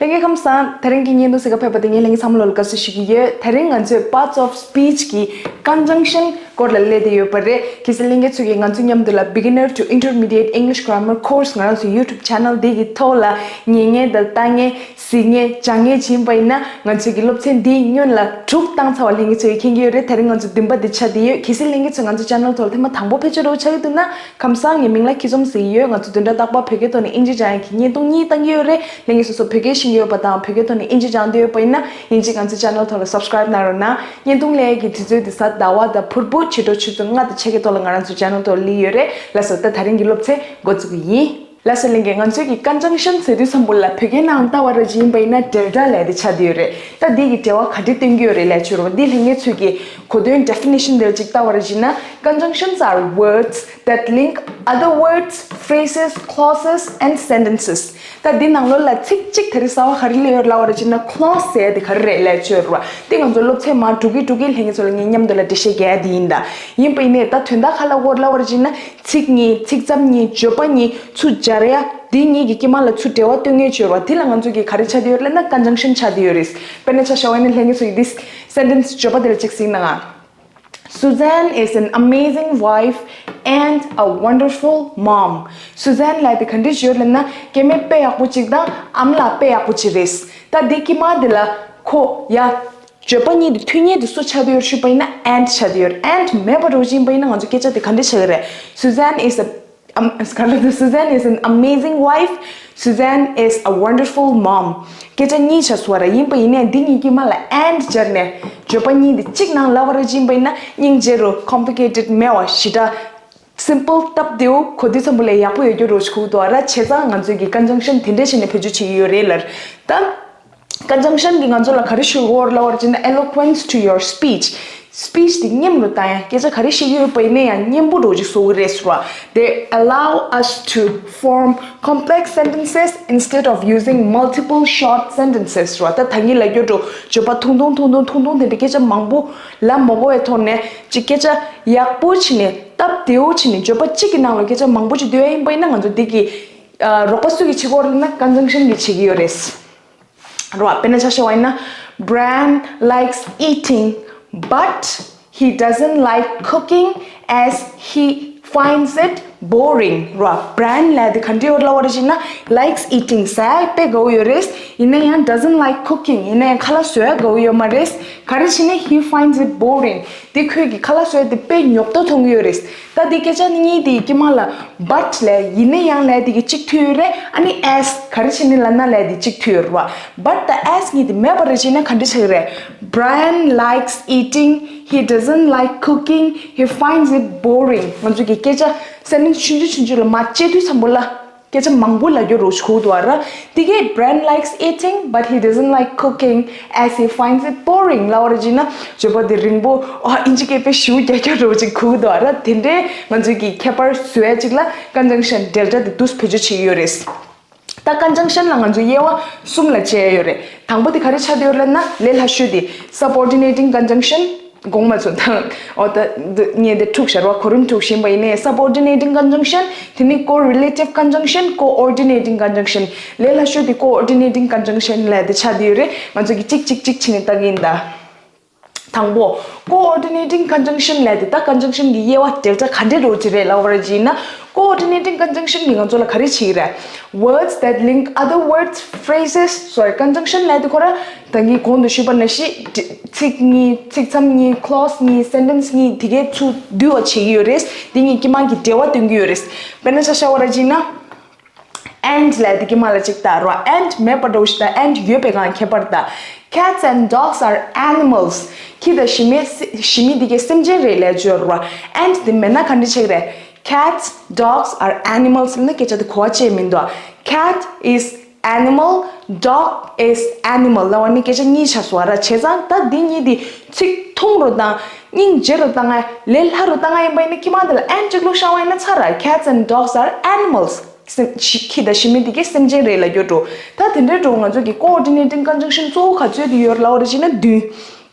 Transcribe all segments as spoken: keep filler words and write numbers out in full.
ལྷན་རྒྱས་ཁམས་བཟང་། དེ་རིང་གི་བརྙན་ཐུང་གཟིགས་ག་ཕེབས་པ་དེ་ངས་ལྷན་རྒྱས་ཚང་མ་ལོ་ལ་དགའ་བསུ་ཞུ་གི་ཡོད། དེ་རིང་ང་ཚོས་parts of speech གི་conjunction སྐོར་ལ་གླེང་བསྡད་ཡོད་པ་རེད། གལ་སྲིད་ལྷན་རྒྱས་ཚོས་ཀྱིས་ང་ཚོ་མཉམ་དུ་ལ་Beginner to Intermediate English Grammar Course ང་རང་ཚོའི་YouTube channel འདི་གི་ཐོག་ལ་ཉན་མཁན་དང་ལྟ་མཁན། གཟིགས་མཁན། སྦྱང་མཁན་བྱིན་པ་ཡིན་ན། ང་ཚོས་ཀྱི་སློབ་ཚན་འདིའི་སྔོན་ལ་དྲུག་བཏང་ཚར་བ་ལྷན་རྒྱས་ཚོས་མཁྱེན་གྱི་ཡོད་རེད། དེ་རིང་ང་ཚོ་བདུན་པ་འདི་ཆགས་བསྡད་ཡོད། གལ་སྲིད་ལྷན་རྒྱས་ཚོས་ང་ཚོ་channel ཐོག་ལ་ཐེངས་མ་དང་པོ་ཕེབས་ཆོག་རོགས་ཆགས་ཀྱི་འདུག་ན། ཁམས་བཟང་། ངའི་མིང་ལ་ཁྱི་ཚོམ་ཟེར་གྱི་ཡོད། ང་ཚོ་བདུན་ཕྲག་རྟག་པར་བོད་སྐད་ཐོག་ནས་ཨིན་ཇི་སྦྱང་ཡག་གི་བརྙན་ཐུང་གཉིས་བཏང་གི་ཡོད་རེད། ལྷན་རྒྱས་སོ་སོ་བོད་སྐད་ཤེས་ཀྱི་ཡོད་པ་དང་བོད་སྐད་ཐོག་ནས་ཨིན་ཇི་སྦྱང་འདོད་ཡོད་པ་ཡིན་ན། ཡིན་གཅིག་ང་ཚོའི་channel ཐོག་ལ་subscribe གནང་རོགས་གནང་། བརྙན་ཐུང་སླེབས་ཡག་གི་དུས་ཚོད་དེ་གཟའ་ཟླ་བ་དང་ཕུར་བུ་ཕྱི་དྲོ་ཆུ་ཚོད་ལྔ་དང་ཕྱེད་ཀའི་ཐོག་ལ་ང་རང་ཚོའི་channel ཐོག་སླེབས་ཡོད་རེད། ལགས་སོ། ད་དེ་རིང་གི་སློབ་ཚན་འགོ་བཙུགས་ཀྱི་ཡིན། ལགས་སོ་ལྷན་རྒྱས། ང་ཚོའི་གི་conjunction ཟེར་དུས་ཙམ་པོ་ལ་བོད་སྐད་ནང་ལྟ་བ་ར་ཅིག་ཡིན་པ་ཡིན་ན་འབྲེལ་སྒྲ་ལབ་དེ་ཆགས་བསྡད་ཡོད་རེད། ད་འདི་གི་འབྲེལ་བ་ག་འདྲ་སྟོན་གྱི་ཡོད་རེད་ལབ་ཆོག་རུང་འདི་ལྷན་རྒྱས་ཚོས་ཀྱི་གོ་དོན་definition དེ་ཅིག་ལྟ་བ་ར་ཅིག་ན། Conjunctions are words that link other words, phrases, clauses and sentences. ད་འདི་ནང་ལོགས་ལ་ཚིག་གཅིག་དེ་རིང་གསར་པ་ག་རེ་སླེབས་ཡོད་ལབ་པ་ར་ཅིག་ན་clause ཟེར་དེ་ག་རེ་རེད་ལབ་ཆོག་རུང་འདི་ང་ཚོ་སློབ་ཚན་མ་འགྲོ་གི་འགྲོ་གི་ལྷན་རྒྱས་ཚོ་ལ་ངས་མཉམ་དུ་ལ་འགྲེལ་བཤད་རྒྱག་ཡག་དེ་ཡིན། ད་ཡིན་པ་ཡིན་ནའི་ད་དོན་དག་ག་ལབ་དགོས་ལབ་པ་ར་ཅིག་ན། ཚིག་གཉིས། ཚིག་མཚམས་གཉིས། བརྗོད་པ་གཉིས། ཚུར་སྦྱར་ཡ། འདི་གཉིས་ཀྱི་དཀྱིལ་མ་ལ་ཚུར་འབྲེལ་བ་སྟོན་མཁན་བྱས་པ་འདི་ལ་ང་ཚོ་གིས་ག་རེ་བྱ་དེ་ཡོད་ལབ་ན་conjunction བྱ་དེ་ཡོད་རེད། དཔེར་ན་ཆ་བཞག་པ་ཡིན་ན་ལྷན་རྒྱས་ཚོ་ཡིས་འདི་sentence བརྗོད་པ་དེ་ལ་ཅིག་གཟིགས་ན་ང་། Suzanne is an amazing wife and a wonderful mom. Suzanne ལབ་དེ་ག་འདྲ་ཞིག་ཡོད་ལབ་ན་སྐྱེ་དམན་དཔེ་ཡག་པོ་ཅིག་དང་ཨ་མ་ལགས་དཔེ་ཡག་པོ་ཅིག་རེད། ད་འདི་དཀྱིལ་མ་འདི་ལ་ཁོ་ཡ། བརྗོད་པ་གཉིས་དེ་མཐུན་རྐྱེན་དེ་སུ་ཆགས་བསྡད་ཡོད་ཞུས་པ་ཡིན་ན་and ཆགས་བསྡད་ཡོད། And མེད་པ་འདྲ་བོ་ཅིག་ཡིན་པ་ཡིན་ན་ང་ཚོ་སྐད་ཆ་དེ་ག་འདྲ་ཆགས་ཀྱི་རེད། Suzanne is a um, ག་ལ་དེ། Suzanne is an amazing wife. Suzanne is a wonderful mom. སྐད་ཆ་གཉིས་ཆགས་སོང་བ་རེད། ཡིན་པ་ཡིན་ནའི་འདི་གཉིས་ཀྱི་མ་ལ་and སྦྱར་ནས་བརྗོད་པ་གཉིས་དེ་གཅིག་ནང་ལབ་པ་ར་ཅིག་ཡིན་པ་ཡིན་ན་སྙིང་རྗེ་རུ་complicated མེད་པ་ཞེ་དྲག simple སྟབས་བདེ་བོ་གོ་དུས་ཙམ་པོ་ལས་ཡག་པོ་ཡོད་རྒྱུ་རེད་ཞུ་གི་འདུག་ར། བྱས་ཙང་ང་ཚོས་ཀྱི་conjunction དེ་འདྲ་བྱས་ནས་བེད་སྤྱོད་བྱེད་ཀྱི་ཡོད་རེད་ལར། ད་conjunction གྱིས་ང་ཚོ་ལ་ག་རེ་ཞུ་གི་ཡོད་ལབ་པ་ར་ཅིག་ན་eloquence to your speech. Speech དེ་སྙན་རུ་བཏང་ཡ། སྐད་ཆ་ག་རེ་བཤད་ཀྱི་ཡོད་པ་ཡིན་ན་ཡང་སྙན་པོ་འདྲ་བོ་ཅིག་བཟོ་གི་རེད་ཟེར་བ། They allow us to form complex sentences instead of using multiple short sentences ཟེར་བ། ད་ད་གིན་ལབ་རྒྱུ་འདྲ་བོ་བརྗོད་པ་ཐུང་ཐུང་ཐུང་ཐུང་ཐུང་ཐུང་དེ་འདྲ་སྐད་ཆ་མང་པོ་ལབ་མ་དགོས་པའི་ཐོག་ནས་ཅིག་སྐད་ཆ་ཡག་པོ་བྱས་ནས་སྟབས་བདེ་བོ་བྱས་ནས་བརྗོད་པ་གཅིག་གི་ནང་ལ་སྐད་ཆ་མང་པོ་ཅིག་བསྡུ་ཡ་ཡིན་པ་ཡིན་ན་ང་ཚོ་འདི་གི་ཨ་རོགས་པ་སུ་གིས་བྱེད་ཀྱི་ཡོད་ལབ་ན་conjunction གིས་བྱེད་ཀྱི་ཡོད་རེད། རོ། དཔེར་ན་ཆ་བཞག་པ་ཡིན་ན། Brian likes eating, but he doesn't like cooking as he finds it boring. རོ། Brian ལབ་དེ་ག་འདྲ་ཡོད་ལབ་པ་ར་ཅིག་ན། Likes eating ཟ་ཡ་དཔེ་དགའ་བོ་ཡོད་རེད། ཡིན་ན་ཡང་doesn't like cooking ཡིན་ན་ཡང་ཁ་ལག་བཟོ་ཡ་དགའ་བོ་ཡོད་མ་རེད། ག་རེ་བྱས་ནས་he finds it boring དེ་ཁོས་ཀྱི་ཁ་ལག་བཟོ་ཡ་དེ་དཔེ་ཉོབ་ཏོ་མཐོང་གི་ཡོད་རེད། ད་དེ་སྐད་ཆ་ནི་གཉིས་དེ་དཀྱིལ་མ་ལ་but ལབ་ཡིན་ན་ཡང་ལབ་དེ་གི་གཅིག་མཐུད་ཡོད་རེད། ཨ་ནི་as ག་རེ་བྱས་ནས་ལབ་ན་ལབ་དེ་གཅིག་མཐུད་ཡོད་རེད་བ། But དང་as གཉིས་དེ་མེད་པ་རེད་བྱས་ན་ག་འདྲ་ཆགས་ཀྱི་རེད། Brian likes eating, he doesn't like cooking, he finds it boring. ང་ཚོ་གི་སྐད་ཆ་sentence ཆུང་ཆུང་ཆུང་ཆུང་ལ་མར་བཅད་དུས་ཙམ་པོ་ལ། སྐད་ཆ་མང་པོ་ལབ་རྒྱུ་རུ་ཞུ་གི་འདུག་ར། དེ་གས་Brian likes eating, but he doesn't like cooking as he finds it boring ལབ་པ་ར་ཅིག་ན། བརྗོད་པ་དེ་རིང་པོ། ཨ། ཨིན་ཇི་སྐད་དཔེ་ཞེ་པོ་རྒྱག་རྒྱུ་རུ་ཅིག་གོ་གི་འདུག་ར། དེ་འདྲའི་ང་ཚོའི་གི་ཁྱད་པར་བཟོ་ཡ་ཅིག་ལ་conjunction འབྲེལ་སྒྲ་དེ་འདུག་སེ་བེད་སྤྱོད་བྱེད་ཀྱི་ཡོད་རེད། ད་conjunction ལ་ང་ཚོ་དབྱེ་བ་གསུམ་ལ་ཕྱེ་ཡ་ཡོད་རེད། དང་པོ་དེ་ག་རེ་ཆགས་བསྡད་ཡོད་ལབ་ན་ལས་སླ་ཤོས་དེ་subordinating conjunction དགོངས་པ་ཚོ་དང་། འོ་ད་འདི་ངས་འདི་འཁྲུག་ཤར་བ་གོ་རིམ་འཁྲུག་བཞིན་པ་ཡིན་ནའི་subordinating conjunction དེ་ནི་correlative conjunction coordinating conjunction ལས་སླ་ཤོས་དེ་coordinating conjunction ལབ་དེ་ཆགས་བསྡད་ཡོད་རེད། ང་ཚོ་གི་གཅིག་གཅིག་གཅིག་བྱས་ནས་ལྟ་གི་ཡིན་ད། དང་པོ། Coordinating conjunction ལབ་དེ་ད་conjunction གི་དབྱེ་བ་འབྲེལ་སྒྲ་ག་འདྲ་རུ་ཅི་རེད་ལབ་པ་ར་ཅིག་ན། Coordinating conjunction གི་ང་ཚོ་ལ་ག་རེ་བྱེད་ཀྱི་རེད། Words that link other words, phrases, sorry, conjunction ལབ་དེ་ཁོ་ར་ད་གིན་གོང་དུ་ཞུས་པ་ནང་བཞིན་ཚིག་གཉིས། ཚིག་མཚམས་གཉིས། clause གཉིས། sentence གཉིས། དེ་གའི་ཚུར་བསྡུ་བ་བྱེད་ཀྱི་ཡོད་རེད། དེ་གཉིས་དཀྱིལ་མ་གི་འབྲེལ་བ་སྟོན་གྱི་ཡོད་རེད། དཔེར་ན་ཆ་བཞག་པ་ར་ཅིག་ན། And ལབ་དེ་དཀྱིལ་མ་ལ་ཅིག་ལྟ་རོགས། And མེད་པ་འདྲ་བོ་ཞིག་དང་and ཡོད་པའི་སྒང་ཁྱད་པར་ལྟ། Cats and dogs are animals. ཁྱི་དང་ཞི་མི། ཞི་མི་དེ་གའི་སེམས་ཅན་རེད་ལབ་བརྗོད་རོགས། And དེ་མེད་ན་ག་འདྲ་ཆགས་ཀྱི་རེད། Cats, dogs are animals ལབ་ན་སྐད་ཆ་དེ་གོ་བ་ཅི་ཡང་མི་འདུག Cat is animal, dog is animal ལབ་པ་ནི་སྐད་ཆ་གཉིས་ཆགས་སོང་བ་ར། བྱས་ཙང་ད་འདི་གཉིས་དེ་ཚིག་ཐུང་རུ་དང་སྙིང་རྗེ་རུ་བཏང་ང་། ལས་སླ་རུ་བཏང་ང་ཡིན་པ་ཡིན་ན་དཀྱིལ་མ་དེ་ལ་and གཅིག་བླུགས་བཞག་པ་ཡིན་ན་ཚར་ར། Cats and dogs are animals. སེམས་ཤི་ཁྱི་དང་ཞི་མི་དེ་གའི་སེམས་ཅན་རེད་ལབ་རྒྱུ་འགྲོ། ད་དེ་འདྲའི་འགྲོ་ང་ཚོ་གི་coordinating conjunction གཙོ་བོ་ག་ཚོད་དེ་ཡོད་ལབ་པ་རེད་ཅེ་ན་བདུན།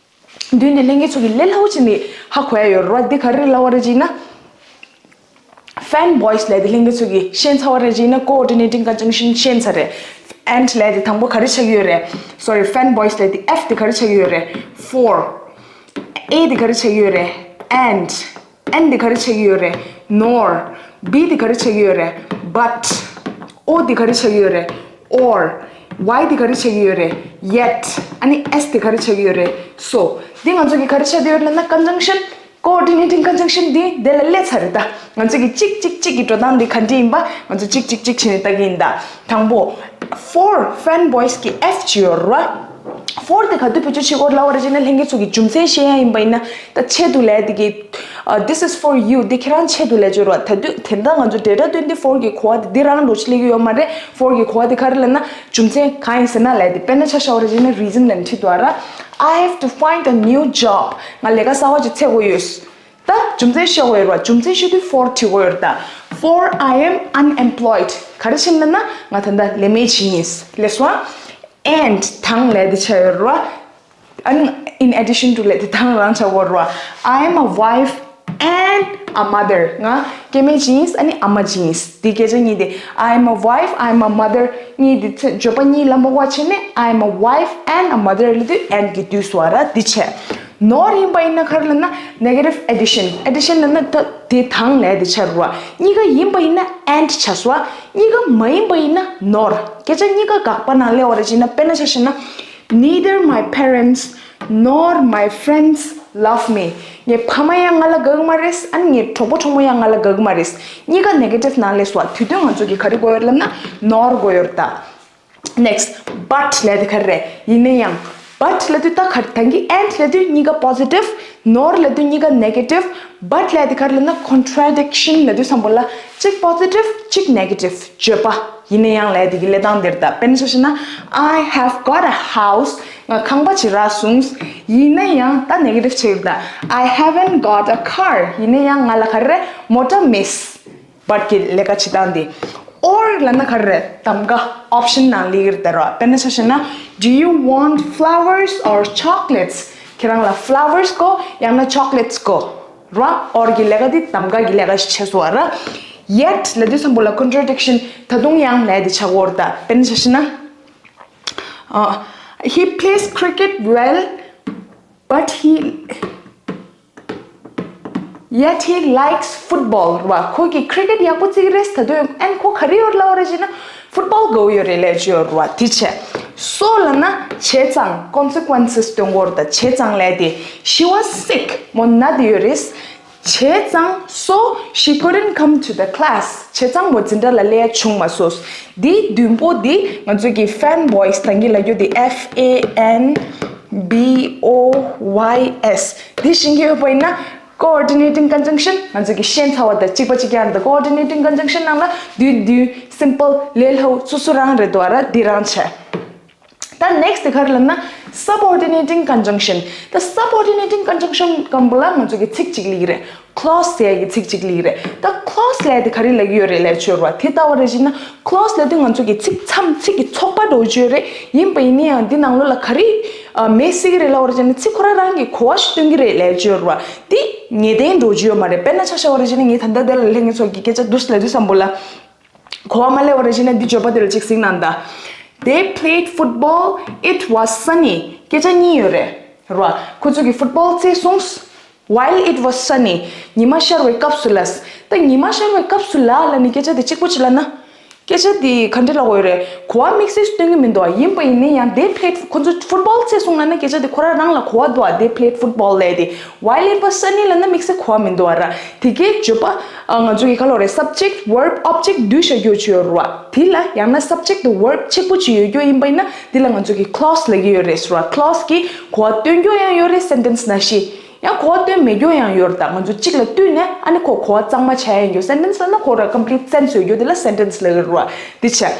བདུན་དེ་ལྷན་རྒྱས་ཚོ་གི་ལས་སླ་བོ་བྱས་ནས་ཧ་གོ་ཡ་ཡོད་རེད་བ། འདི་ག་རེ་རེད་ལབ་པ་རེད་ཅེ་ན། Fanboys ལབ་དེ་ལྷན་རྒྱས་ཚོ་གི་ཤེས་ཚར་བ་རེད་ཅེ་ན་coordinating conjunction ཤེས་ཚར་རེད། and ལབ་དེ་དང་པོ་ག་རེ་ཆགས་ཀྱི་ཡོད་རེད། Sorry, fan boys ལབ་དེ་F དེ་ག་རེ་ཆགས་ཀྱི་ཡོད་རེད། For. A དེ་ག་རེ་ཆགས་ཀྱི་ཡོད་རེད། And. N དེ་ག་རེ་ཆགས་ཀྱི་ཡོད་རེད། Nor. B དེ་ག་རེ་ཆགས་ཀྱི་ཡོད་རེད། But. O དེ་ག་རེ་ཆགས་ཀྱི་ཡོད་རེད། Or. Y དེ་ག་རེ་ཆགས་ཀྱི་ཡོད་རེད། Yet. ཨ་ནི་S དེ་ག་རེ་ཆགས་ཀྱི་ཡོད་རེད། So. འདི་ང་ཚོ་གི་ག་རེ་ཆགས་བསྡད་ཡོད་ལབ་ན། Conjunction, coordinating conjunction འདི་དེ་ལ་སླེབས་ཚར་རེད་ད། ང་ཚོ་གི་གཅིག་གཅིག་གཅིག་གི་འགྲོ་སྟངས་འདི་ག་འདྲ་ཡིན་པ་ང་ཚོ་གཅིག་གཅིག་གཅིག་བྱས་ནས་ལྟ་གི་ཡིན་ད། དང་པོ། For fan boys གི་F བྱས་ཡོད་རེད་བ། For དེ་ག་དུས་བེད་སྤྱོད་བྱེད་དགོས་ལབ་པ་རེད་ཅེ་ན། ལྷན་རྒྱས་ཚོ་གི་རྒྱུ་མཚན་བཤད་ཡ་ཡིན་པ་ཡིན་ན། ད་ཆེད་དུ་ལབ་དེ་གི། Uh, this is for you. འདི་ཁྱེད་རང་ཆེད་དུ་ལབ་ཀྱི་ཡོད་རེད་བ། ད་དུས་དེ་འདྲ་ང་ཚོ་data twenty four གི་གོ་བ་དེ་འདི་རང་འགྲོ་ཆེད་ལབ་ཀྱི་ཡོད་མ་རེད། For གི་གོ་བ་དེ་ག་རེ་ལབ་ན། རྒྱུ་མཚན་གང་ཡིན་ཟེར་ན་ལབ་དེ། དཔེར་ན་ཆ་བཞག་པ་རེད་ཅེ་ན། Reason ལབ་ནས་ཁྲིད་འདུག་ཨ་ར། I have to find a new job. ང་ལས་ཀ་གསར་བ་ཅིག་འཚོལ་དགོས་ཡོད། ད་རྒྱུ་མཚན་བཤད་དགོས་ཡོད་རེད་བ། རྒྱུ་མཚན་བཤད་དུས་For བྲིས་དགོས་ཡོད་རེད་ད། For I am unemployed. ག་རེ་བྱས་ནས་ན་ང་ད་ལྟ་ལས་མེད་བྱས་ཡིན། ལགས་སོ། And དང་ལབ་དེ་ཆགས་ཡོད་རེད་བ། And in addition to ལབ་དེ་དང་རང་ཆགས་ཡོད་རེད་བ། I am a wife and a mother. ང་སྐྱེ་དམན་ཅིག་ཡིན། ཨ་ནི་ཨ་མ་ཅིག་ཡིན། དེ་སྐད་ཆ་གཉིས་དེ། I am a wife, I am a mother གཉིས་དེ་ཚེ་བརྗོད་པ་གཉིས་ལ་མ་གོ་བ་བྱས་ནས། I am a wife and a mother ལབ་དུས་and གི་དུས་སུ་བ་ར་དེ་བྱས། Nor ཡིན་པ་ཡིན་ན་ག་རེ་ལབ་ན། Negative addition. Addition ལབ་ན་ད་དེ་དང་ལབ་དེ་ཆགས་རེད་བ། གཉིས་ཀ་ཡིན་པ་ཡིན་ན་and ཆགས་སོ། གཉིས་ཀ་མ་ཡིན་པ་ཡིན་ན་nor. སྐད་ཆ་གཉིས་ཀ་དགག་པ་ནང་སླེབས་པ་རེད་ཅེ་ན། དཔེར་ན་ཆ་བཞག་ན། Neither my parents nor my friends love me. ངའི་ཕ་མ་ཡང་ང་ལ་དགའ་གི་མ་རེད། ཨ་ནི་ངའི་གྲོགས་པོ་གྲོགས་མོ་ཡང་ང་ལ་དགའ་གི་མ་རེད། གཉིས་ཀ་negative ནང་སླེབས་སོ། དེ་དུས་ང་ཚོ་གི་ག་རེ་དགོས་ཡོད་ལབ་ན་nor དགོས་ཡོད་ད། Next, but ལབ་དེ་ག་རེ་རེད། ཡིན་ན་ཡང་། But ལབ་དུས་ད་ག་རེ་ད་གིན་and ལབ་དུས་གཉིས་ཀ་positive, nor ལབ་དུས་གཉིས་ཀ་negative, but ལབ་དེ་ག་རེ་ལབ་ན་contradiction ལབ་དུས་བསམ་པ་ལ་གཅིག་positive གཅིག་negative བརྗོད་པ། ཡིན་ན་ཡང་ལབ་དེ་གི་ལབ་སྟངས་དེ་རེད་ད། དཔེར་ན་ཆ་བཞག་ན། I have got a house. ང་ཁང་པ་ཅིག་རག་སོང་། ཡིན་ན་ཡང་ད་negative ཆགས་ཡོད་ད། I haven't got a car. ཡིན་ན་ཡང་ང་ལ་ག་རེ་རེད། མོ་ཊ་མེད། But གི་ལས་ཀ་བྱེད་སྟངས་དེ། Or ལབ་ན་ག་རེ་རེད། གདམ་ག་option ནང་སླེབས་ཀྱི་རེད་ད་ར། དཔེར་ན་ཆ་བཞག་ན། Do you want flowers or chocolates? ཁྱེད་རང་ལ་flowers དགོས་ཡང་ན་chocolates དགོས་ར། Or གི་ལས་ཀ་དེ་གདམ་ག་གི་ལས་ཀ་ཞིག་བྱས་སོང་བ་ར། Yet ལབ་དུས་བསམ་པ་ལ་contradiction ད་དུང་ཡང་ལབ་དེ་ཆགས་ཀྱི་ཡོད་རེད་ད། དཔེར་ན་ཆ་བཞག་ན། Uh, he plays cricket well, but he Yet he likes football རེད་བ། ཁོ་གིས་cricket ཡག་པོ་རྩེ་གི་རེད། ད་དུང་and ཁོ་ག་རེ་ཡོད་ལབ་པ་རེད་ཅེ་ན། Football དགའ་བོ་ཡོད་རེད་ལབ་ཅིག་ཡོད་རེད་བ། དེ་བྱས། So ལབ་ན་བྱས་ཙང་consequences སྟོན་གྱི་ཡོད་རེད་ད། བྱས་ཙང་ལབ་དེ། She was sick. མོ་ན་བསྡད་ཡོད་རེད། བྱས་ཙང་so she couldn't come to the class. བྱས་ཙང་མོ་འཛིན་གྲྭ་ལ་སླེབས་ཡ་བྱུང་མ་སོང་། འདི་བདུན་པོ་འདི་ང་ཚོ་གི་fan boys ད་གིན་ལབ་རྒྱུ་འདི། F A N B O Y S འདི་ཤེས་ཀྱི་ཡོད་པ་ཡིན་ན། Coordinating conjunction ང་ཚོ་གི་ཤེས་ཚར་བ་དང་གཅིག་པ་གཅིག་རྐྱང་རེད། Coordinating conjunction ནང་ལ་བདུན་བདུན། Simple, ལས་སླ་པོ་སོ་སོ་རང་རེད་འདུག་བ་ར། འདི་རང་བྱས། ད་next དེ་ག་རེ་ལབ་ན་subordinating conjunction. ད་subordinating conjunction སྒང་པོ་ལ་ང་ཚོ་གི་ཚིག་གཅིག་སླེབས་ཀྱི་རེད། Clause ཟེར་ཡ་གི་ཚིག་གཅིག་སླེབས་ཀྱི་རེད། ད་clause ལབ་ཡ་དེ་ག་རེ་ལབ་ཀྱི་ཡོད་རེད་ལབ་ཅིག་ཡོད་རེད་བ། དེ་ལྟ་བ་རེད་ཅེ་ན། Clause ལབ་དུས་ང་ཚོ་གི་ཚིག་མཚམས། ཚིག་གི་ཚོགས་པ་འདྲ་བོ་ཅིག་ཡོད་རེད། ཡིན་པ་ཡིན་ན་ཡང་འདི་ནང་ལོགས་ལ་ག་རེ་མེད་སྲིད་ཀྱི་རེད་ལབ་པ་རེད་ཅེ་ན། ཚིག་ཁོ་རང་རང་གི་གོ་བ་ཞིག་སྟོན་གྱི་རེད་ལབ་ཅིག་ཡོད་རེད་བ། འདི་ངེས་གཏན་འདྲ་བོ་ཅིག་ཡོད་མ་རེད། དཔེར་ན་ཆ་བཞག་པ་རེད་ཅེ་ན། ངས་ད་ལྟ་དེ་ལ་ལྷན་རྒྱས་ཚོ་གི་སྐད་ཆ་འདུག་སེ་ལབ་དུས་བསམ་པ་ལ། གོ་བ་མ་སླེབས་པ་རེད་ཅེ་ན། འདི་བརྗོད་པ་དེ་ལ་གཅིག་གཟིགས་གནང་དང་། They played football, it was sunny. སྐད་ཆ་གཉིས་ཡོད་རེད། རེད་བ། ཁོ་ཚོ་གིས་football རྩེས་སོང་། While it was sunny. ཉི་མ་ཤར་བའི་སྐབས་སུ་ལབ། ད་ཉི་མ་ཤར་བའི་སྐབས་སུ་ལབ་ལབ་ནས་སྐད་ཆ་དེ་གཅིག་པོ་ཅིག་ལབ་ན། སྐད་ཆ་དེ་ག་འདྲ་ལབ་དགོས་ཡོད་རེད། གོ་བ་དམིགས་བསལ་སྟོན་གྱི་མི་འདུག་བ། ཡིན་པ་ཡིན་ན་ཡང་། They played, ཁོ་ཚོ་football རྩེས་སོང་ལབ་ན་སྐད་ཆ་དེ་ཁོ་རང་རང་ལ་གོ་བ་འདུག་བ། They played football ལབ་དེ། While it was sunny ལབ་ན་དམིགས་བསལ་གོ་བ་མི་འདུག་བ་ར། དེ་གའི་བརྗོད་པ། ཨ། ང་ཚོ་གི་ག་ལབ་རེད། Subject, verb, object བསྡུས་བཞག་རྒྱུ་ཅིག་ཡོད་རེད་བ། དེ་ལ་ཡང་ན་subject དང་verb གཅིག་པོ་ཅིག་ཡོད་རྒྱུ་ཡིན་པ་ཡིན་ན། དེ་ལ་ང་ཚོ་གི་clause ལབ་ཀྱི་ཡོད་རེད་ཟེར་བ། Clause གི་གོ་བ་སྟོན་རྒྱུ་ཡང་ཡོད་རེད། Sentence ནང་བཞིན། ཡང་གོ་བ་སྟོན་མེད་རྒྱུ་ཡང་ཡོད་རེད་ད། ང་ཚོ་གཅིག་ལ་བསྟུན་ནས་ཨ་ནི་ཁོ་གོ་བ་གཙང་མ་ཆགས་ཡ་ཡིན་རྒྱུ། Sentence ལབ་ན་ཁོ་ར་complete sense ཡོད་རྒྱུ་དེ་ལ་sentence ལབ་ཀྱི་རེད་བ། དེ་བྱས།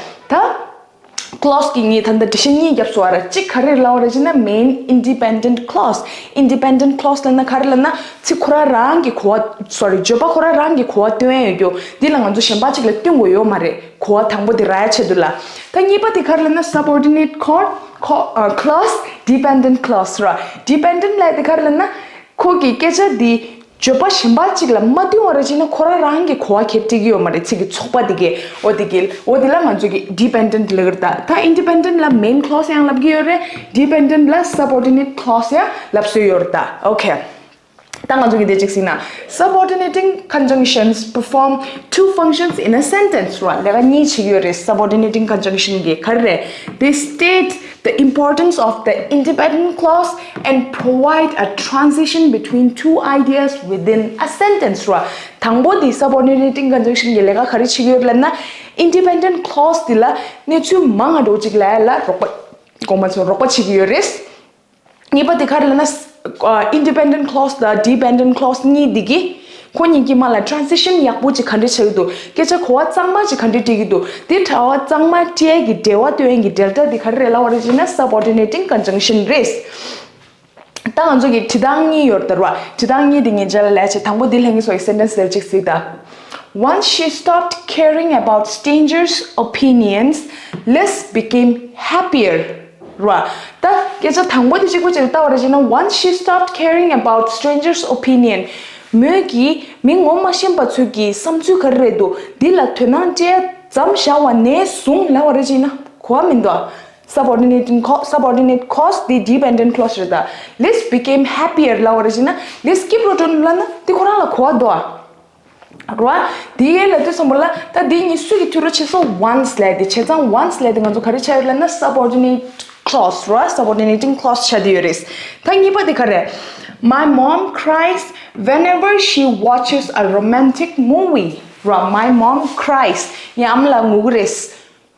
ད་clause གི་ངས་ད་ལྟ་འགྲེལ་བཤད་གཉིས་བརྒྱབ་སོང་བ་ར། གཅིག་ག་རེ་ལབ་པ་རེད་ཅེ་ན། main independent clause. Independent clause ལབ་ན་ག་རེ་ལབ་ན། ཚིག་ཁོ་རང་རང་གི་གོ་བ། Sorry, བརྗོད་པ་ཁོ་རང་རང་གི་གོ་བ་སྟོན་ཡ་ཡོད་རྒྱུ། འདི་ལ་ང་ཚོ་གཞན་པ་གཅིག་ལ་བསྟུན་དགོས་ཡོད་མ་རེད། གོ་བ་དང་པོ་དེ་རག་ཡ་ཆེད་དུ་ལ། ད་གཉིས་པ་དེ་ག་རེ་ལབ་ན། subordinate co- co- ཨ། clause, dependent clause ར། Dependent ལབ་དེ་ག་རེ་ལབ་ན། ཁོ་གི་སྐད་ཆ་འདི་ བརྗོད་པ་གཞན་པ་གཅིག་ལ་མ་བསྟུན་པ་རེད་ཅེ་ན། ཁོ་རང་རང་གི་གོ་བ་ཁྱེར་བསྡད་ཀྱི་ཡོད་མ་རེད། ཚིག་གི་ཚོགས་པ་དེ་གས། འོ་དེ་གས། འོ་དེ་ལ་ང་ཚོ་གི་dependent ལབ་ཀྱི་རེད་ད། ད་independent ལ་main clause ཡང་ལབ་ཀྱི་ཡོད་རེད། dependent ལ་subordinate clause ཡང་ལབ་སྲོལ་ཡོད་རེད་ད། Okay. ད་ང་ཚོ་གི་དེ་གཅིག་གཟིགས་ན། Subordinating conjunctions perform two functions in a sentence. ར་ལས་ཀ་གཉིས་བྱེད་ཀྱི་ཡོད་རེད། subordinating conjunction གི་ག་རེ་རེད། They state the importance of the independent clause and provide a transition between two ideas within a sentence. ར་དང་པོ་དེ་subordinating conjunction གི་ལས་ཀ་ག་རེ་བྱེད་ཀྱི་ཡོད་ལབ་ན། independent clause དེ་ལ་གནས་ཚུལ་མང་ང་འགྲོ་གཅིག་ལ་ཡ་ལ་རོགས་པ། དགོངས་པ་ཚོ་རོགས་པ་བྱེད་ཀྱི་ཡོད་རེད། གཉིས་པ་དེ་ག་རེ་ལབ་ན། ཨ། independent clause དང་dependent clause གཉིས་འདི་གི་ཁོ་གཉིས་ཀྱི་དམག་ལ་transition ཡག་པོ་ཅིག་ག་འདྲ་བྱེད་ཀྱི་འདུག་སྐད་ཆ་གོ་བ་གཙང་མ་ཅིག་ག་འདྲ་སྤྲད་ཀྱི་འདུག་དེ་གོ་བ་གཙང་མ་སྤྲད་ཀྱི་འབྲེལ་བ་སྟོན་ཡས་ཀྱི་འབྲེལ་སྒྲ་དེ་ག་རེ་རེད་ལབ་པ་རེད་ཅེ་ན། subordinating conjunction རེད། ད་ང་ཚོ་གི་བྲིས་སྟངས་གཉིས་ཡོད་རེད་ད་ར། བྲིས་སྟངས་གཉིས་དེ་ངས་རྗེས་ལ་ལབ་བྱེད། དང་པོ་འདི་ལྷན་རྒྱས་ཚོ་གི་sentence དེར་ཅིག་གཟིགས་དང་། Once she stopped caring about strangers' opinions, Liz became happier. ར། ད་སྐད་ཆ་དང་པོ་དེ་གཅིག་པོ་གཅིག་ལ་ལྟ་བ་རེད་ཅེ་ན། Once she stopped caring about strangers' opinion. མོས་ཀྱིས་མི་ངོ་མ་ཤེས་པ་ཚོས་ཀྱི་བསམ་ཚུལ་ག་རེ་རེད་འདུག་འདི་ལ་དོ་སྣང་སྤྲད་མཚམས་བཞག་པ་ནས་བཟུང་ལབ་པ་རེད་ཅེ་ན། གོ་བ་མི་འདུག subordinate clause, subordinate clause དེ་dependent clause རེད་ད། Liz became happier ལབ་པ་རེད་ཅེ་ན། Liz སྐྱིད་པོ་འགྲོ་ལབ་ན་དེ་ཁོ་རང་ལ་གོ་བ་འདུག་ར། དེ་ཡས་ལབ་དུས་ཙམ་པ་ལ་ད་དེ་གཉིས་སུ་གི་ཐུག་རོགས་བྱེད་སོང་། once ལབ་དེ་བྱས་ཙང་། once ལབ་དེ་ང་ཚོ་ག་རེ་ཆགས་ཡོད་ལབ་ན། subordinate clause ར། subordinating clause ཆགས་བསྡད་ཡོད་རེད། ད་གཉིས་པ་དེ་ག་རེ། My mom cries whenever she watches a romantic movie. ར། My mom cries. ངའི་ཨ་མ་ལགས་ངུ་གི་རེད།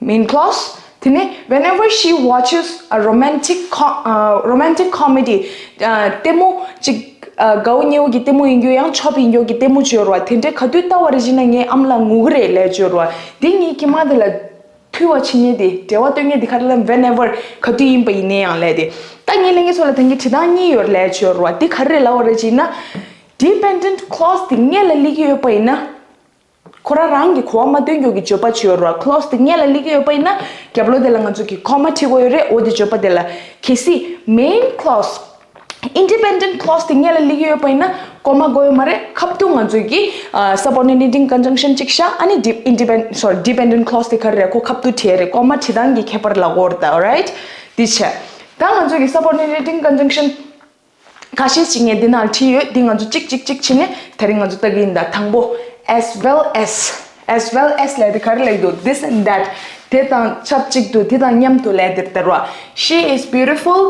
main clause དེ་ནས། Whenever she watches a romantic co- uh, romantic comedy. ལྟད་མོ་ཅིག་དགའ་བོ་ཉེ་བོ་གི་ལྟད་མོ་ཡིན་རྒྱུ་ཡང་ཆོབ་ཡིན་རྒྱུ་གི་ལྟད་མོ་བྱོས་ར། དེ་འདྲའི་ག་དུས་ལྟ་བ་རེད་ཅེ་ན་ངའི་ཨ་མ་ལགས་ངུ་གི་རེད་ལབ་བྱོས་ར། དེ་གཉིས་ཀྱི་དམག་དེ་ལ་མཐུད་པ་བྱེད་མཁན་དེ། འབྲེལ་བ་གཏོད་མཁན་དེ་ག་རེ་ལབ་ན། whenever ག་དུས་ཡིན་པ་ཡིན་ན་ཡང་ལབ་དེ། ད་ངས་ལྷན་རྒྱས་ཚོ་ལ་ད་གིན་བྲིས་སྟངས་གཉིས་ཡོད་ལབ་བྱོས་ར། དེ་ག་རེ་རེད་ལབ་པ་རེད་ཅེ་ན། dependent clause དེ་སྔོན་ལ་སླེབས་ཀྱི་ཡོད་པ་ཡིན་ན། ཁོ་རང་རང་གི་གོ་བ་མ་སྟོན་རྒྱུ་གི་བརྗོད་པ་བྱོས་ར། clause དེ་སྔོན་ལ་སླེབས་ཀྱི་ཡོད་པ་ཡིན་ན། རྒྱབ་ལོགས་དེ་ལ་ང་ཚོ་གི་comma བྲིས་དགོས་ཡོད་རེད། འོ་དེ་བརྗོད་པ་དེ་ལ། གལ་སྲིད་main clause, independent clause དེ་སྔོན་ལ་སླེབས་ཀྱི་ཡོད་པ་ཡིན་ན། comma དགོས་ཡོད་མ་རེད། ཁ་ཐུག་ང་ཚོ་གི་ཨ་subordinating conjunction གཅིག་བཞག་ཨ་ནི་dep- independent, sorry, dependent clause དེ་ག་རེ་རེད། ཁོ་ཁ་ཐུག་བྲིས་རེད། comma བྲིས་སྟངས་ཀྱི་ཁྱད་པར་ལ་གོ་ར་ད། alright དེ་བྱས། ད་ང་ཚོ་གི་subordinating conjunction ཁ་ཤས་ཤིག་ངས་འདི་ནང་བྲིས་ཡོད། འདི་ང་ཚོ་གཅིག་གཅིག་གཅིག་བྱས་ནས་དེ་རིང་ང་ཚོ་ལྟ་གི་ཡིན་ད། དང་པོ། as well as, as well as ལབ་དེ་ག་རེ་ལབ་འདུག this and that དེ་དང་ཆབས་ཅིག་ཏུ། དེ་དང་མཉམ་དུ་ལབ་དེ་ལྟར་བ། She is beautiful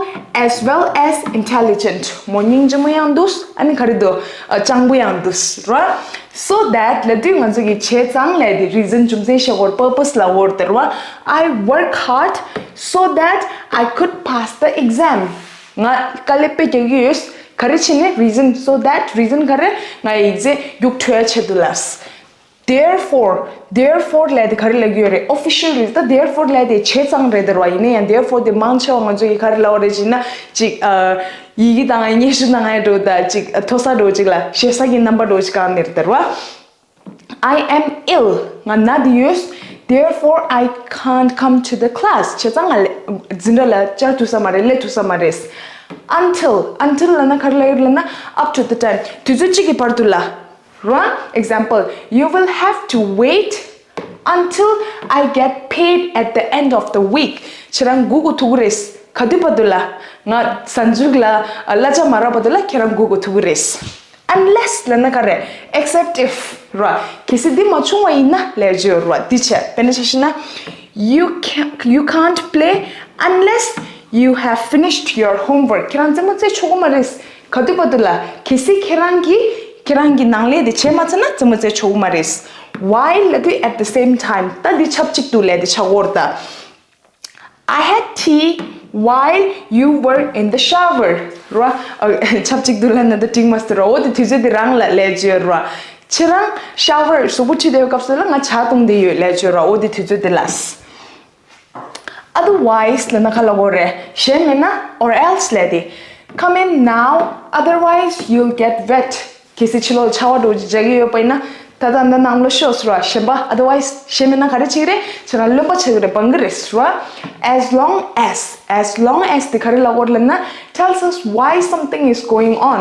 as well as intelligent. མོ་སྙིང་རྗེ་མོ་ཡང་འདུག་ཨ་ནི་ག་རེ་འདུག་ཨ། སྤྱང་པོ་ཡང་འདུག་ར། so that ལབ་དུས་ང་ཚོ་གི་བྱས་ཙང་ལབ་དེ་reason རྒྱུ་མཚན་བཤད་སྐོར purpose ལབ་འོར་དེར་བ། I work hard so that I could pass the exam. ང་དཀའ་ལས་དཔེ་རྒྱག་གི་ཡོད། ག་རེ་བྱས་ནས། reason, so that reason ག་རེ། ང་exam རྒྱུགས་འཕྲོད་ཡ་ཆེད་དུ་ལ། therefore, therefore ལབ་དེ་ག་རེ་ལབ་ཀྱི་ཡོད་རེད། official རེད། ད་therefore ལབ་དེ་བྱས་ཙང་རེད་དེ་ར། ཡིན་ན་ཡང་therefore དེ་མང་ཆེ་བ་ང་ཚོ་ཡི་ག་རེ་ལབ་པ་རེད་ཅེ་ན། ཅིག་ཨ། ཡི་གེ་དང་སྙན་ཞུ་གནང་ཡ་འགྲོ་ད། ཅིག་ཨ། མཐོ་ས་འགྲོ་ཅིག་ལ་ཞེ་ས་གི་རྣམ་པ་འགྲོ་ཅིག་གང་ནས་རེད་དེ་ར། I am ill. ང་ན་དེ་ཡོད། Therefore, I can't come to the class. བྱས་ཙང་ང་ལ་འཛིན་གྲྭ་ལ་བཅར་ཐུབ་ས་མ་རེད། སླེབས་ཐུབ་ས་མ་རེད། Until, until ལབ་ན་ག་རེ་ལབ་ཡོད་ལབ་ན། up to the time. དུས་ཚོད་གཅིག་གི་བར་དུ་ལ། ར། Example, you will have to wait until I get paid at the end of the week. ཁྱེད་རང་སྒུག་དགོས་ཐུག་གི་རེད། ག་དུས་བར་དུ་ལ། ང་གཟའ་མཇུག་ལ་གླ་ཆ་མ་རག་བར་དུ་ལ་ཁྱེད་རང་སྒུག་དགོས་ཐུག་གི་རེད། Unless ལབ་ན་ག་རེ། except if ར། གལ་སྲིད་འདི་མ་བྱུང་བ་ཡིན་ན་ལབ་ཀྱི་ཡོད་ར། འདི་བྱས། དཔེར་ན་ཆ་བཞག་ན། you can, you can't play unless you have finished your homework. ཁྱེད་རང་རྩེད་མོ་རྩེ་ཆོག་གི་མ་རེད། ག་དུས་བར་དུ་ལ། གལ་སྲིད་ཁྱེད་རང་གིས་ཁྱེད་རང་གི་ནང་ལས་དེ་བྱས་མ་ཚར་ན་རྩེད་མོ་རྩེ་ཆོག་གི་མ་རེད། While ལབ་དུས་at the same time ད་འདི་ཆབས་ཅིག་ཏུ་ལབ་དེ་ཆགས་ཀྱི་ཡོད་ར་ད། I had tea while you were in the shower. ར། ཨ། ཆབས་ཅིག་ཏུ་ལབ་ན་ད་འགྲིག་མ་སོང་ར། འོ་དེ་དུས་ཚོད་དེ་རང་ལ་ལབ་ཀྱི་ཡོད་ར། ཁྱེད་རང་shower གཟུགས་པོ་འཁྲུད་བསྡད་པའི་སྐབས་སུ་ལ་ང་ཇ་བཏུང་བསྡད་ཡོད་ལབ་ཀྱི་ཡོད་ར། འོ་དེ་དུས་ཚོད་དེ་ལ། Otherwise ལབ་ན་ག་ལབ་དགོས་རེད། གཞན་མིན་ན་or else ལབ་དེ། Come in now, otherwise you'll get wet. གལ་སྲིད་ཕྱི་ལོགས་ཆར་པ་འདྲ་བོ་ཅིག་རྒྱག་གི་ཡོད་པ་ཡིན་ན། ད་ལྟ་འདི་ནང་ལོགས་ཤོག་ཟེར་བ། གཞན་པ། otherwise གཞན་མིན་ན་ག་རེ་བྱེད་ཀྱི་རེད། ཁྱེད་རང་རློན་པ་ཆགས་ཀྱི་རེད། སྦང་གི་རེད་ཟེར་བ། As long as, as long as དེ་ག་རེ་ལབ་དགོས་རེད་ལབ་ན། tells us why something is going on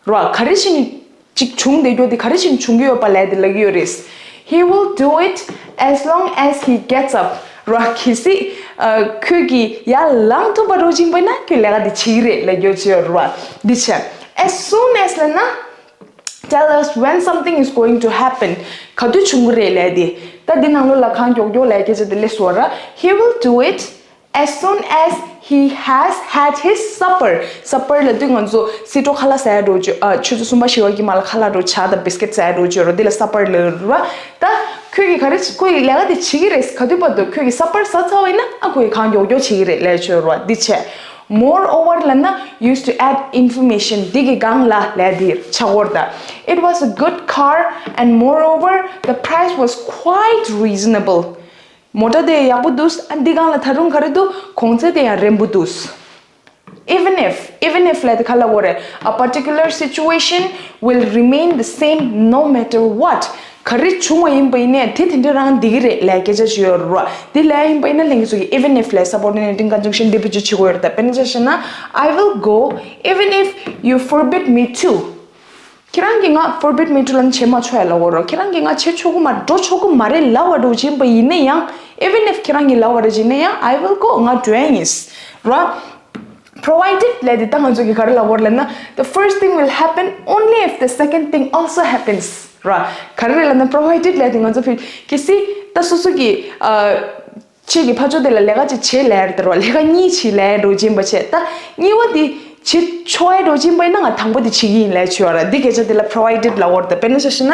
ར། ག་རེ་བྱས་ནས་ ཅིག་བྱུང་བསྡད་རྒྱུ་དེ་ག་རེ་བཞིན་བྱུང་གི་ཡོད་པ་ལབ་དེ་ལབ་ཀྱི་ཡོད་རེད། He will do it as long as he gets up. ར་གལ་སྲིད་ཨ་ཁོས་ཀྱིས་ཡར་ལངས་ཐུབ་པ་འདྲ་ཅིག་ཡིན་པ་ཡིན་ན་ཁོས་ལས་ཀ་དེ་བྱེད་ཀྱི་རེད་ལབ་རྒྱུ་ཅིག་ཡོད་རེད་བ། འདི་བྱས། As soon as ལབ་ན། Tell us when something is going to happen. ག་དུས་བྱུང་གི་རེད་ལབ་དེ། ད་འདི་ནང་ལོགས་ལ་གང་མགྱོགས་མགྱོགས་ལབ་སྐད་ཆ་དེ་སླེབས་སོང་ར། He will do it as soon as he has had his supper. Supper ལབ་དུས་ང་ཚོ་སི་ཏོ་ཁ་ལག་ཟ་ཡ་འདྲ་བོ་ཅིག་ཨ་ཆུ་ཚོད་གསུམ་པ་བཞི་པ་གི་མ་ལ་ཁ་ལག་འདྲ་བོ་ཇ་དང་བིས་ཀིཊ་ཟ་ཡ་འདྲ་བོ་ཅིག་ཡོད་ར། འདི་ལ་supper ལབ་ཡོད་ར། ད་ཁོས་ཀྱིས་ག་རེ་ཁོས་ཀྱིས་ལས་ཀ་དེ་བྱེད་ཀྱི་རེད། ག་དུས་བར་དུ་ཁོས་ཀྱིས་supper ཟ་ཚར་བ་ཡིན་ན་ཨ་ཁོས་ཀྱིས་གང་མགྱོགས་མགྱོགས་བྱེད་ཀྱི་རེད་ལབ་ཡ་ཅིག་ཡོད་ར། འདི་བྱས། Moreover ལབ་ན་used to add information. འདི་གི་སྒང་ལ་ལབ་དེ་ཆགས་ཀྱི་ཡོད་རེད་ད། It was a good car and moreover the price was quite reasonable. མོ་ཊ་དེ་ཡག་པོ་འདུག་ཨ་འདི་སྒང་ལ་ད་རུང་ག་རེ་འདུག་གོང་ཚད་དེ་ཡང་རན་པོ་འདུག Even if, even if ལབ་དེ་ག་ལབ་དགོས་རེད། A particular situation will remain the same no matter what. ག་རེ་བྱུང་བ་ཡིན་པ་ཡིན་ནའི་དེ་དེ་འདྲ་རང་བསྡད་ཀྱི་རེད་ལབ་སྐད་ཆ་ཅིག་ཡོད་རེད་བ། དེ་ལབ་ཡིན་པ་ཡིན་ན་ལྷན་རྒྱས་ཚོ་གིས་even if ལབ་subordinating conjunction འདི་བེད་སྤྱོད་བྱེད་དགོས་ཡོད་རེད་ད། དཔེར་ན་ཆ་བཞག་ན། I will go even if you forbid me to. ཁྱེད་རང་གིས་ང་forbid me to ལབ་ན་བྱེད་མ་ཆོག་ཡ་ལབ་དགོས་རེད། ཁྱེད་རང་གིས་ང་བྱེད་ཆོག་གི་མ་འགྲོ་ཆོག་གི་མ་རེད་ལབ་པ་འདྲ་བོ་ཡིན་པ་ཡིན་ན་ཡང་། Even if ཁྱེད་རང་གིས་ལབ་པ་རེད་ཅེ་ན་ཡང་I will go. ང་འགྲོ་ཡ་ཡིན་ར། Provided ལབ་དེ་ད་ང་ཚོ་གིས་ག་རེ་ལབ་དགོས་རེད་ལབ་ན། The first thing will happen only if the second thing also happens. ར། ག་རེ་རེད་ལབ་ན་provided ལབ་དེ་ང་ཚོ་ཕི་གལ་སྲིད་ད་སོ་སོ་གིས་ཨ། ཁྱེད་ཀྱི་ཕ་ཇོ་དེ་ལ་ལས་ཀ་ཅིག་བྱེད་ལབ་ཡ་རེད་ད་ར། ལས་ཀ་གཉིས་བྱེད་ལབ་ཡ་འདྲ་བོ་ཅིག་ཡིན་པ་བྱས། ད་གཉིས་པ་དེ་བྱེད་ཆོག་ཡ་འདྲ་བོ་ཅིག་ཡིན་པ་ཡིན་ན་ང་དང་པོ་དེ་བྱེད་ཀྱི་ཡིན་ལབ་ཡ་ཅིག་ཡོད་ར། འདི་སྐད་ཆ་དེ་ལ་provided ལབ་དགོས་རེད་ད། དཔེར་ན་ཆ་བཞག་ན།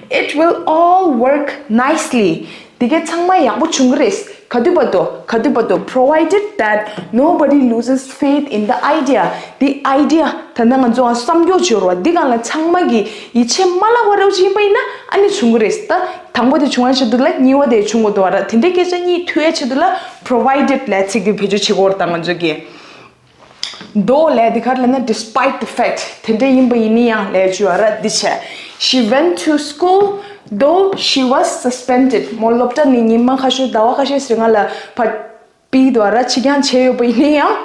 It will all work nicely. དེ་གས་ཚང་མ་ཡག་པོ་བྱུང་གི་རེད། ག་དུས་བར་དུ། ག་དུས་བར་དུ། Provided that nobody loses faith in the idea. འདི་idea ད་ནང་ང་ཚོ་བསམ་རྒྱུ་ཅིག་ཡོད་རེད་བ། འདི་སྒང་ལ་ཚང་མ་གིས་ཡིད་ཆེས་མ་བརླག་པ་འདྲ་བོ་ཅིག་ཡིན་པ་ཡིན་ན་ཨ་ནི་བྱུང་གི་རེད་ད། དང་པོ་དེ་བྱུང་བའི་ཆེད་དུ་ལ་གཉིས་པ་དེ་བྱུང་དགོས་འདུག་བ་ར། དེ་འདྲའི་སྐད་ཆ་གཉིས་ཐུག་ཡའི་ཆེད་དུ་ལ་provided ལབ་ཚིག་དེ་བེད་སྤྱོད་བྱེད་དགོས་རེད་ད་ང་ཚོ་གིས། Though ལབ་དེ་ག་རེ་ལབ་ན་despite the fact དེ་འདྲ་ཡིན་པ་ཡིན་ན་ཡང་ལབ་ཡ་ཅིག་ཡོད་ར། འདི་བྱས། She went to school though she was suspended. མོ་སློབ་གྲྭ་ནས་ཉི་མ་ཁ་ཤས་ཟླ་བ་ཁ་ཤས་ཟིན་ང་ལ་ཕར་པི་དོ་ར་ཕྱིར་འགྱངས་བྱས་ཡོད་པ་ཡིན་ན་ཡང་།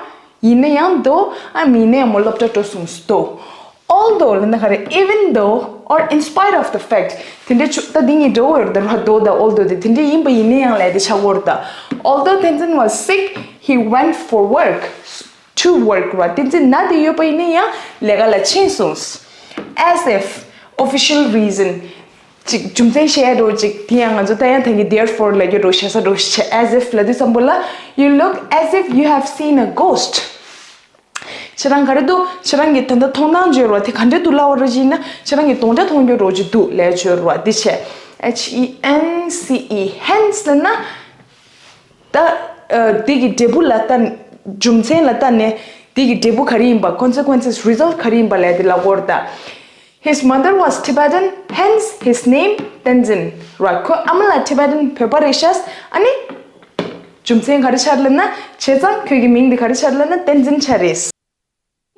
ཡིན་ན་ཡང་དོ་ཨ་མི་ནས་མོ་སློབ་གྲྭ་འགྲོ་སོང་སྟོ། Although ལབ་ན་ག་རེ། Even though or in spite of the fact དེ་འདྲའི་ཆུ་ད་འདི་གཉིས་འདྲ་བོ་ཡོད་རེད་ད་ར། དོ་དང་although དེ་དེ་འདྲའི་ཡིན་པ་ཡིན་ན་ཡང་ལབ་དེ་ཆགས་ཀྱི་ཡོད་རེད་ད། Although Tenzin was sick, he went for work. To work ར། བསྟན་འཛིན་ན་དེ་ཡོད་པ་ཡིན་ན་ཡང་ལས་ཀ་ལ་ཕྱིན་སོང་། As if official reason ཅིག་རྒྱུ་མཚན་བཤད་ཡ་འདྲ་བོ་ཅིག་དེ་ཡང་ང་ཚོ་ད་ཡང་ད་གི་therefore ལབ་རྒྱུ་འདྲ་བོ་བྱེད་ས་འདྲ་བོ་ཞིག་བྱས། As if ལབ་དུས་ཙམ་པོ་ལ། You look as if you have seen a ghost. ཁྱེད་རང་ག་རེ་འདུག་ཁྱེད་རང་གི་ད་ལྟ་མཐོང་སྣང་བྱོས་རོགས་དེ་ག་འདྲ་འདུག་ལབ་པ་ར་ཅིག་ཡིན་ན་ཁྱེད་རང་གི་གདོང་འདྲ་མཐོང་རྒྱུ་འདྲ་བོ་ཅིག་འདུག་ལབ་བྱོས་རོགས་འདི་བྱས། H E N C E hence ལབ་ན། ད་ཨ་འདི་གི་འབྲས་བུ་ལ་ལྟ་ནས། རྒྱུ་མཚན་ལ་ལྟ་ནས་འདི་གི་འབྲས་བུ་ག་རེ་ཡིན་པ། Consequences, result ག་རེ་ཡིན་པ་ལབ་དེ་ལབ་དགོས་རེད་ད། His mother was Tibetan, hence his name Tenzin ར། ཁོའི་ཨ་མ་ལགས་Tibetan བོད་པ་རེད་ཤག་ཨ་ནི་རྒྱུ་མཚན་ག་རེ་ཆགས་ལབ་ན། བྱས་ཙང་ཁོའི་གི་མིང་འདི་ག་རེ་ཆགས་ལབ་ན་བསྟན་འཛིན་ཆགས་རེད།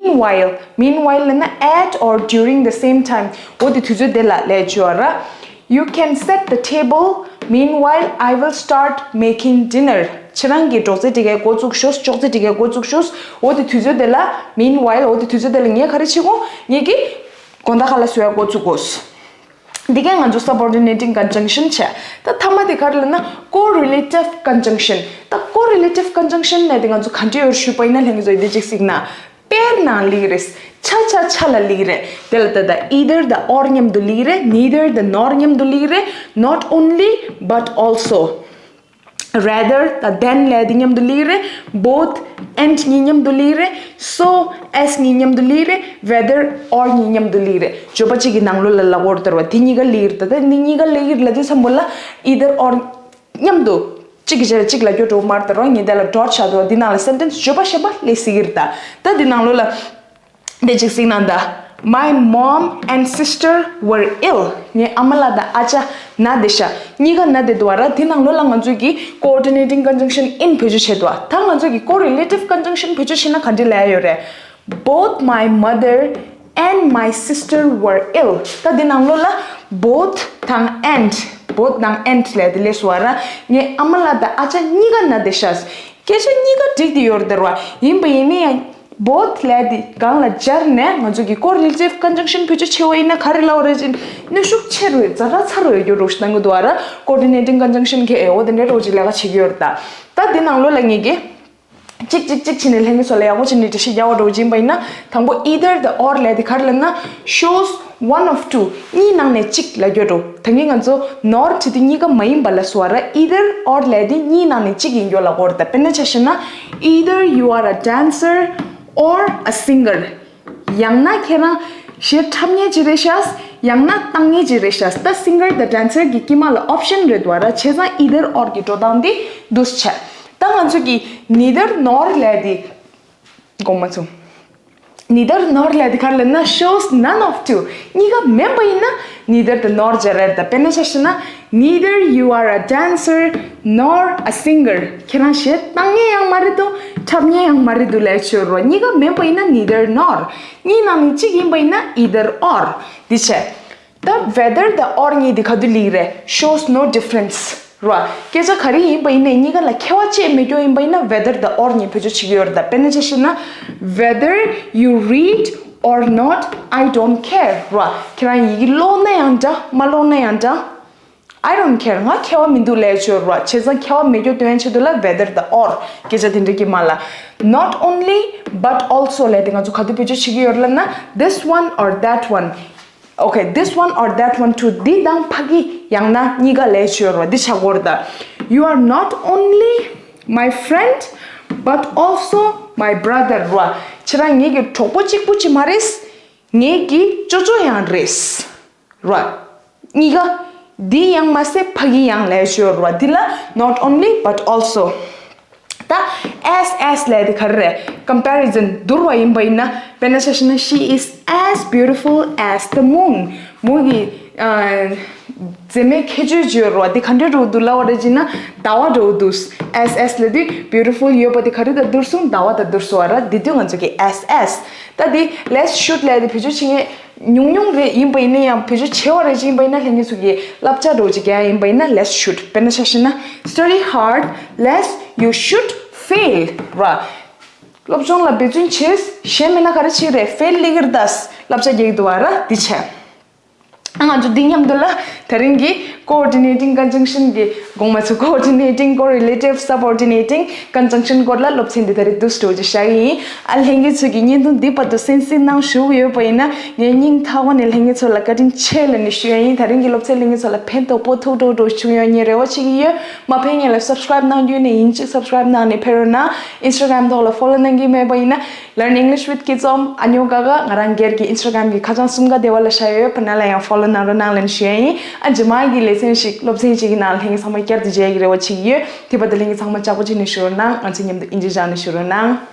Meanwhile, meanwhile ལབ་ན་at or during the same time འོ་དེ་དུས་ཚོད་དེ་ལ་ལབ་བྱས་པ་ར། You can set the table, meanwhile I will start making dinner. ཁྱེད་རང་གིས་སྒྲོག་ཙེ་སྒྲིག་ག་འགོ་བཙུགས་ཤོག་ཅོག་ཙེ་སྒྲིག་ག་འགོ་བཙུགས་ཤོག་འོ་དེ་དུས་ཚོད་དེ་ལ། Meanwhile འོ་དེ་དུས་ཚོད་དེ་ལ་ངས་ག་རེ་བྱེད་དགོས། ངས་ཀྱིས་དགོང་དག་ཁ་ལག་བཟོ་ཡ་འགོ་བཙུགས་དགོས། འདི་གས་ང་ཚོ་subordinating conjunction བྱས། ད་མཐའ་མ་དེ་ག་རེ་ལབ་ན་correlative conjunction། ད་correlative conjunction ལབ་དེ་ང་ཚོ་ག་འདྲ་ཡོད་ཞུས་པ་ཡིན་ན་ལྷན་རྒྱས་ཚོ་འདི་གཅིག་གཟིགས་ན། དཔེར་ན་ལབ་ཀྱི་རེད། ཆ་ཆ་ཆ་ལ་ལབ་ཀྱི་རེད། དེ་ལ་ད་ད་either the or མཉམ་དུ་ལབ་ཀྱི་རེད། Neither the nor མཉམ་དུ་ལབ་ཀྱི་རེད། Not only but also, rather ད་than ལབ་དེ་མཉམ་དུ་ལབ་ཀྱི་རེད། Both and གཉིས་མཉམ་དུ་ལབ་ཀྱི་རེད། So as གཉིས་མཉམ་དུ་ལབ་ཀྱི་རེད། Whether or གཉིས་མཉམ་དུ་ལབ་ཀྱི་རེད། བརྗོད་པ་གཅིག་གི་ནང་ལོགས་ལ་ལབ་དགོས་རེད་ད་ར་བ། དེ་གཉིས་ཀ་ལབ་ཀྱི་རེད། ད་ད་འདི་གཉིས་ཀ་ལབ་ཀྱི་རེད་ལབ་དུས་ཙམ་པོ་ལ་either or མཉམ་དུ་གཅིག་གི་རྗེས་ལ་གཅིག་ལབ་རྒྱུ་འགྲོ་མ་རེད་ད་ར་བ། ངས་དེ་ལ་dot བཞག་འདུག་འདི་ནང་ལ་sentence བརྗོད་པ་གཞན་པ་སླེབས་སྲིད་ཀྱི་རེད་ད། ད་འདི་ནང་ལོགས་ལ་འདི་གཅིག་གཟིགས་ན་ད། My mom and sister were ill. ངའི་ཨ་མ་ལགས་དང་ཨ་ཅག་ན་བསྡད་ཤག་གཉིས་ཀ་ན་བསྡད་འདུག་བ་ར། འདི་ནང་ལོགས་ལ་ང་ཚོས་ཀྱི་coordinating conjunction in བེད་སྤྱོད་བྱས་འདུག་བ། ད་ང་ཚོས་ཀྱི་correlative conjunction བེད་སྤྱོད་བྱས་ན་ག་འདྲ་ལབ་ཡ་ཡོད་རེད། Both my mother and my sister were ill. ད་འདི་ནང་ལོགས་ལ་both དང་and, both དང་and ལབ་དེ་སླེབས་སོང་བ་ར། ངའི་ཨ་མ་ལགས་དང་ཨ་ཅག་གཉིས་ཀ་ན་བསྡད་ཤག་སྐད་ཆ་གཉིས་ཀ་འགྲིག་བསྡད་ཡོད་རེད་ད་ར་བ། ཡིན་པ་ཡིན་ན་ཡང་ both ལབ་དེ་སྒང་ལ་སྦྱར་ནས་ང་ཚོ་གི་correlative conjunction བེད་སྤྱོད་བྱེད་པ་ཡིན་ན་ག་རེ་ལབ་པ་རེད་ཅེ་ན། གནོན་ཤུགས་ཆེ་རུ་ཛ་དྲག་ཚ་རུ་ཡོད་རྒྱུ་རུ་ཞིག་གཏང་གི་འདུག་ཨ་ར། coordinating conjunction གི་ཨེ་འོ་དེ་འདྲའི་འདྲ་བོ་ཅིག་ལས་ཀ་བྱེད་ཀྱི་ཡོད་རེད་ད། ད་དེ་ནང་ལོགས་ལ་ངེད་ཀྱིས་གཅིག་གཅིག་གཅིག་བྱས་ནས་ལྷན་རྒྱས་ཚོ་ལ་ཡག་པོ་བྱས་ནས་འགྲེལ་བཤད་རྒྱག་པ་འདྲ་བོ་ཅིག་ཡིན་པ་ཡིན་ན། དང་པོ་either the or ལབ་དེ་ག་རེ་ལབ་ན། shows one of two གཉིས་ནང་ནས་གཅིག་ལབ་རྒྱུ་འདྲ་བོ། ད་གིན་ང་ཚོ་nor བྲིས་དུས་གཉིས་ཀ་མ་ཡིན་པ་ལབ་སོང་ཨ་ར། either or ལབ་དེ་གཉིས་ནང་ནས་གཅིག་ཡིན་རྒྱུ་ལབ་ཀྱི་ཡོད་རེད་ད། དཔེར་ན་ཆ་བཞག་ན། either you are a dancer or a singer. ཡང་ན་ཁྱེད་རང་གཞས་འཁྲབ་མཁན་ཅིག་རེད་ཤག་ཡང་ན་བཏང་མཁན་ཅིག་རེད་ཤག་ད་singer དང་dancer གི་དཀྱིལ་མ་ལ་option རེད་འདུག་ཨ་ར། བྱས་ཙང་either or གི་འགྲོ་སྟངས་འདི་འདུག་སེ་བྱས། ད་ང་ཚོ་གི་neither nor ལབ་དེ་དགོངས་པ་ཚོ། neither nor ལབ་དེ་ག་རེ་ལབ་ན། shows none of two གཉིས་ཀ་མིན་པ་ཡིན་ན་neither དང་nor སྦྱར་ར་རེད་ད། དཔེར་ན་ཆ་བཞག་ན། neither you are a dancer nor a singer. ཁྱེད་རང་གཞས་བཏང་མཁན་ཡང་མ་རེད་འདུག་འཁྲབ་མཁན་ཡང་མ་རེད་འདུག་ལབ་ཡག་ཅིག་ཡོད་རེད་བ། གཉིས་ཀ་མིན་པ་ཡིན་ན་neither nor། གཉིས་ནང་ནས་གཅིག་ཡིན་པ་ཡིན་ན་either or། འདི་བྱས། ད་whether དང་or གཉིས་འདི་ག་དུས་ལབ་ཀྱི་རེད། shows no difference རེད་བ། སྐད་ཆ་ག་རེ་ཡིན་པ་ཡིན་ནའི་གཉིས་ཀ་ལ་ཁྱད་པར་ཅི་ཡང་མེད་རྒྱུ་ཡིན་པ་ཡིན་ན་whether དང་or གཉིས་བེད་སྤྱོད་བྱེད་ཀྱི་ཡོད་རེད་ད། དཔེར་ན་ཆ་བཞག་ན། whether you read or not, I don't care རེད་བ། ཁྱེད་རང་ཡི་གེ་ཀློག་ན་ཡང་འདྲ་མ་ཀློག་ན་ཡང་འདྲ། I don't care ང་ཁྱད་པར་མི་འདུག་ལབ་ཡག་ཅིག་ཡོད་རེད་བ། བྱས་ཙང་ཁྱད་པར་མེད་རྒྱུ་སྟོན་ཡག་ཆེད་དུ་ལ་whether དང་or སྐད་ཆ་དེ་འདྲ་གི་མ་ལ། not only but also ལབ་དེ་ང་ཚོ་ག་དུས་བེད་སྤྱོད་བྱེད་ཀྱི་ཡོད་རེད་ལབ་ན། this one or that one. Okay, this one or that one too. འདི་དང་ཕ་གི་ཡང་ན་གཉིས་ཀ་ལབ་ཡག་ཅིག་ཡོད་རེད་བ། འདི་བྱེད་དགོས་རེད་ད། you are not only my friend but also my brother རེད་བ། ཁྱེད་རང་ངེད་ཀྱི་གྲོགས་པོ་གཅིག་པུ་ཅིག་མ་རེད། ངེད་ཀྱི་ཅོ་ཅོ་ཡང་རེད། རེད་བ། གཉིས་ཀ། འདི་ཡང་མ་ཟད་ཕ་གི་ཡང་ལབ་ཡག་ཅིག་ཡོད་རེད་བ། འདི་ལ་not only but also། ད་as as ལབ་དེ་ག་རེ་རེད། comparison བསྡུར་བ་ཡིན་པ་ཡིན་ན། དཔེར་ན་ཆ་བཞག་ན། she is as beautiful as the moon. མོ་གི་ཨ་མཛེས་མའི་ཁྱད་ཆོས་ཅིག་ཡོད་རེད་བ། འདི་ག་འདྲ་འདྲ་བོ་འདུག་ལབ་པ་རེད་ཅེ་ན། ཟླ་བ་འདྲ་བོ་འདུག as as ལབ་དུས་beautiful ཡོད་པ་དེ་ག་རེ་དང་བསྡུར་སོང་། ཟླ་བ་དང་བསྡུར་སོང་བ་ར། འདི་དུས་ང་ཚོ་གི་as as། ད་འདི་less should ལབ་དེ་བེད་སྤྱོད་བྱེད་མཁན་ཉུང་ཉུང་རེད། ཡིན་པ་ཡིན་ན་ཡང་བེད་སྤྱོད་བྱེད་པ་རེད་ཅེ། ཡིན་པ་ཡིན་ན་ལྷན་རྒྱས་ཚོ་གི་བསླབ་བྱ་འདྲ་བོ་ཅིག་རྒྱག་ཡག་ཡིན་པ་ཡིན་ན་less should། དཔེར་ན་ཆ་བཞག་ན། study hard lest you should fail ར། སློབ་སྦྱོང་ལ་འབད་བརྩོན་བྱེད། གཞན་མིན་ན་ག་རེ་བྱེད་རེད། fail ལབ་ཀྱི་རེད་ད། བསླབ་བྱ་རྒྱག་གི་འདུག་བ་ར། འདི་བྱས། ཨ་ང་ཚོ་འདི་མཉམ་དུ་ལ་དེ་རིང་གི་coordinating conjunction གི་དགོངས་པ་ཚོ། coordinating, correlative, subordinating conjunction སྐོར་ལ་སློབ་ཚན་འདི་ད་རེས་འདུག་སེ་འགྲོ་རྒྱུ་བཞག་གི་ཡིན། ཨ་ལྷན་རྒྱས་ཚོ་གིས་བརྙན་ཐུང་འདི་བར་དུ་གསན་གཟིགས་གནང་བཞུགས་ཡོད་པ་ཡིན་ན། ངས་སྙིང་ཐག་པ་ནས་ལྷན་རྒྱས་ཚོ་ལ་བཀའ་དྲིན་ཆེ་ལབ་ནས་ཞུ་ཡག་ཡིན། དེ་རིང་གི་སློབ་ཚན་ལྷན་རྒྱས་ཚོ་ལ་ཕན་ཐོགས་པོ་ཐུག་འགྲོ་འགྲོ་བྱུང་ཡོང་ངས་རེ་བ་བྱེད་ཀྱི་ཡོད། མ་ཕེབས་སྔོན་ལ་subscribe གནང་རྒྱུ་ཡིན་ན་ཡིན་གཅིག་subscribe གནང་ནས་ཕེབས་རོགས་གནང་། Instagram ཐོག་ལ་follow གནང་གི་མེད་པ་ཡིན་ན། Learn English with Kids on ཨ་ཉོ་ཀ་ཀ། ང་རང་སྒེར་གྱི་Instagram གི་ཁ་བྱང་གསུམ་ཀ་དེ་བ་ལ་བཞག་ཡོད། ཕ་ན་ལ་ཡང་follow གནང་རོགས་གནང་ལབ་ནས་ཞུ་ཡག་ཡིན། ཨ་རྗེས་མ་གི་ལེ་ཚན་ཞིག་སློབ་ཚན་ཞིག་གི་ནང་ལྷན་རྒྱས་ཚང་མ་བསྐྱར་དུ་མཇལ་གྱི་རེ་བ་བྱེད་ཀྱི་ཡོད། དེ་བར་དུ་ལྷན་རྒྱས་ཚང་མ་ཅག་པོ་བྱས་ནས་བཞུགས་རོགས་གནང་། ང་ཚོ་མཉམ་དུ་ཨིན་ཇི་སྦྱངས་ནས་བཞུགས་རོགས་གནང་།